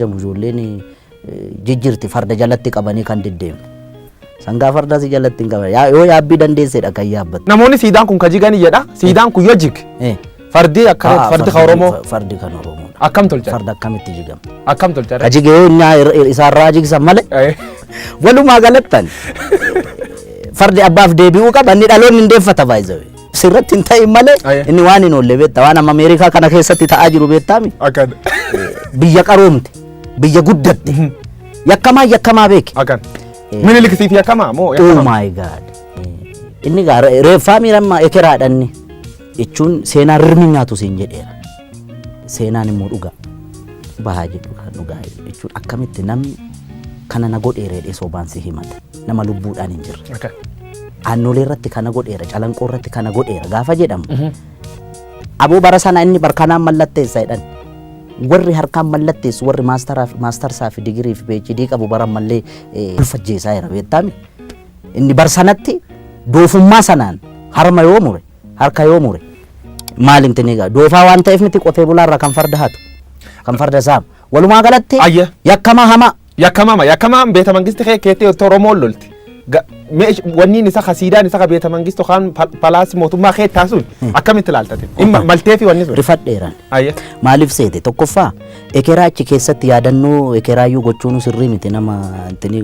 Ijoolleen jijjirti farda jalatti qabanii kan deddeemu. Sangaa fardaa si jalatti hin qaban. Yoo yaabbii dandeessedha kan yaabbattu. Namoonni siidaan kun ka jigani jedha. Siidaan kun yoo jig. Fardi akka fardi ka Oromoo. Fardi kan Oromoodha. Akkam tolcha? Farda akkamitti jigama? Akkam tolcha? Ka jige yoo inni isaarraa jigsan malee. Walumaa galattan fardi abbaaf deebi'uu qaba, inni dhaloonni hin deeffata baay'ee. Sirratti hin ta'in malee inni waan hin oolle beekta, waan amma Ameerikaa kana keessatti ta'aa jiru beektaami. Akkan. Biyya qaroomte, biyya guddatte, yakkamaa yakkamaa beeke. Akkan. Minilik siif yakkamaa moo Oh yakkamaa? my God. Inni gaa reeffaa miiramma ekeraadhanni jechuun seenaan rirmi nyaatu siin jedheera. Seenaan immoo dhugaa. Bahaa jedhu kan dhugaa jechuun akkamitti namni kana na godheera jedhee sobaan si himata. Nama lubbuudhaan hin jirre. Akkan. Aannolee irratti kana godheera, calanqoo irratti kana godheera gaafa jedhamu. Aboo bara sana inni barkanaan mallatteessa jedhan. Warri harkaan mallatteessu, warri maastarsaa fi digirii fi PhD qabu bara ammallee ulfajjeessaa jira beektaami. Inni bar sanatti doofummaa sanaan harma yoo mure, harka yoo mure, maal himti ni gaa doofaa waan ta'eef miti qotee bulaarraa kan farda hatu, kan farda saamu. Walumaa galatti yakkamaa hamaa. Yakkamama yakkamaan beeta mangisti kee keettee Oromoon lolti. Wanniin isa ka siidaan isa ka beeta mangistu kan palaasii mootummaa kee taasuun akkamitti ilaaltate? Dhimma maltee fi wanni sun. Rifadheeran. Maaliif seete? Tokkoffaa, ekeraa achi keessatti yaadannoo ekeraayyuu gochuun sirrii miti, nama intini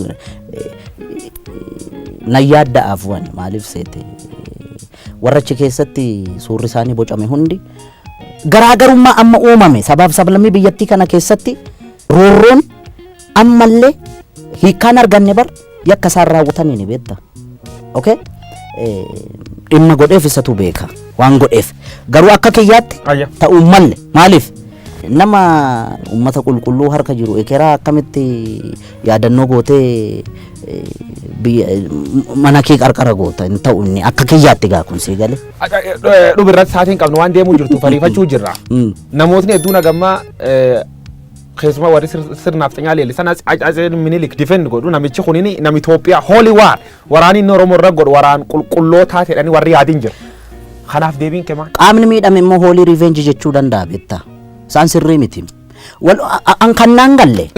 nan yaadda'aaf waan maaliif seete, warra achi keessatti suurri isaanii bocame hundi garaagarummaa amma uumame sabaaf sablammii biyyattii kana keessatti roorroon ammallee hiikkaan arganne bar yakka isaan raawwatanii ni beekta. Okay? Dhimma godheef isatu beeka waan godheef, garuu akka kiyyaatti ta'uu malle. Maaliif nama ummata qulqulluu harka jiru ekeraa akkamitti yaadannoo gootee biyya mana kee qarqara goota? Hin ta'u inni akka kiyyaatti gaa kun sii galee. Dhuma irratti sa'aatiin qabnu waan deemuu jirtu fariifachuu jirra. Namootni hedduun hagammaa, keessumaa warri sirnaaf xinyaa leellisan, Atsee Minilik defend godhu, namichi kunini nama Itoophiyaa, holy war waraanni inni Oromoo irra godhu waraan qulqullootaa jedhanii warri yaadin jira. Kanaaf deebiin kee maal? Qaamni miidhame immoo holy revenge jechuu danda'a beektaa. Isaan sirrii miti. Wal an kan naan galle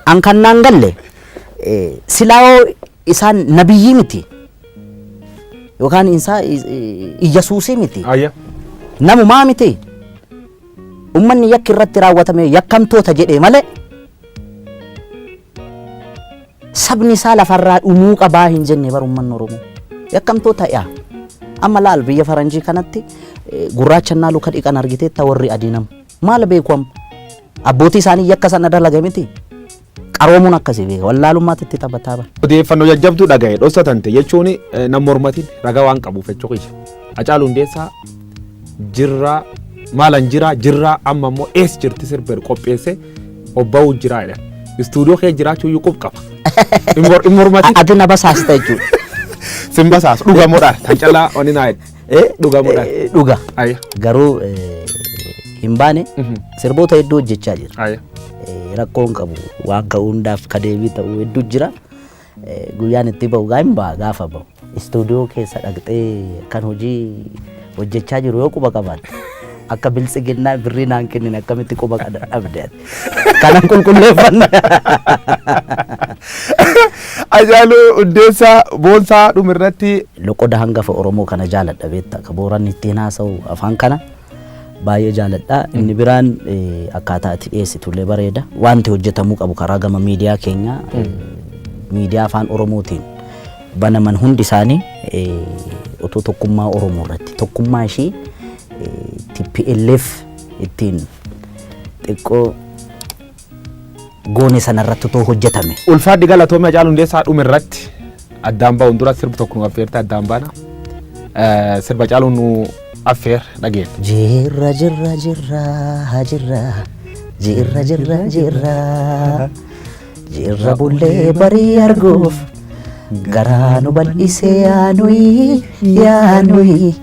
an kan naan galle silaa'oo isaan nabiyyii miti yookaan isaa Iyyasuusii miti. Namumaa miti. Ummanni yakki irratti raawwatame yakkamtoota jedhee malee sabni isaa lafarraa dhumuu qabaa hin jenne bar ummanni Oromoo. Yakkamtoota yaa. Amma laal, biyya faranjii kanatti gurraacha naa luka dhiqan argiteetta, warri adii nama. Maal beeku amma? Abbootii isaanii yakka sana dalaga miti. Qaroomuun akkasii beeka. Wallaalummaatti itti taphataa bara. Odeeffannoo jajjabduu dhagaye dhoksatante jechuun nam mormatiin ragaa waan qabuuf jechuu kiyya. Hacaaluu Hundeessaa jirraa maalan jiraa jirraa, amma immoo ees jirti sirbeer qopheesse obba'uu jiraa jedhan. Istuudiyoo kee jiraachuu iyyuu qub qaba. Hin mormatin. Ati na basaasta jechuudha. Sin basaasu, dhugamuudhaan kan calaa oni naa jedhe. Dhugamuudhaan. Dhuga. Garuu hin baane, sirboota hedduu hojjechaa jira. Rakkoo hin qabu, waan ka'uu hundaaf ka deebii ta'uu hedduu jira. Guyyaan itti ba'u gaa hin ba'a gaafa ba'u. Istuudiyoo keessa dhaqxee kan hojii hojjechaa jiru yoo quba qabaatte, akka biltsiginnaa birrii naan kennine akkamitti quba dhabde ati? Kanan qulqulleeffanna. Hacaaluu Hundeessaa Boonsaa, dhumirratti. Loqoda hangafa Oromoo kana jaaladha beekta. Ka Booranni ittiin haasa'u afaan kana baay'ee jaaladha. Inni biraan akkaataa itti dhiyeessitullee bareeda. Wanti hojjetamuu qabu karaa gama miidiyaa keenyaa, miidiyaa afaan Oromootiin banaman hundi isaanii otoo tokkummaa Oromoo irratti, tokkummaa ishii TPLF ittiin xiqqoo goone sanarratti otoo hojjetame. Ulfaadhi, galatoomii Hacaaluu Hundeessaa. Dhumirratti addaan ba'uun dura sirbi tokko nu affeerte addaan baana. Sirba Hacaaluu nu affeer dhageenya. Jirra jirra jirra jirra jirra jirra jirra jirra, bullee barii arguuf garaa nu bal'isee, yaanuyi yaanuyi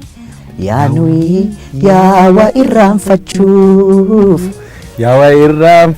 yaanuyi yaawa irraanfachuuf. Yaawaa irraan.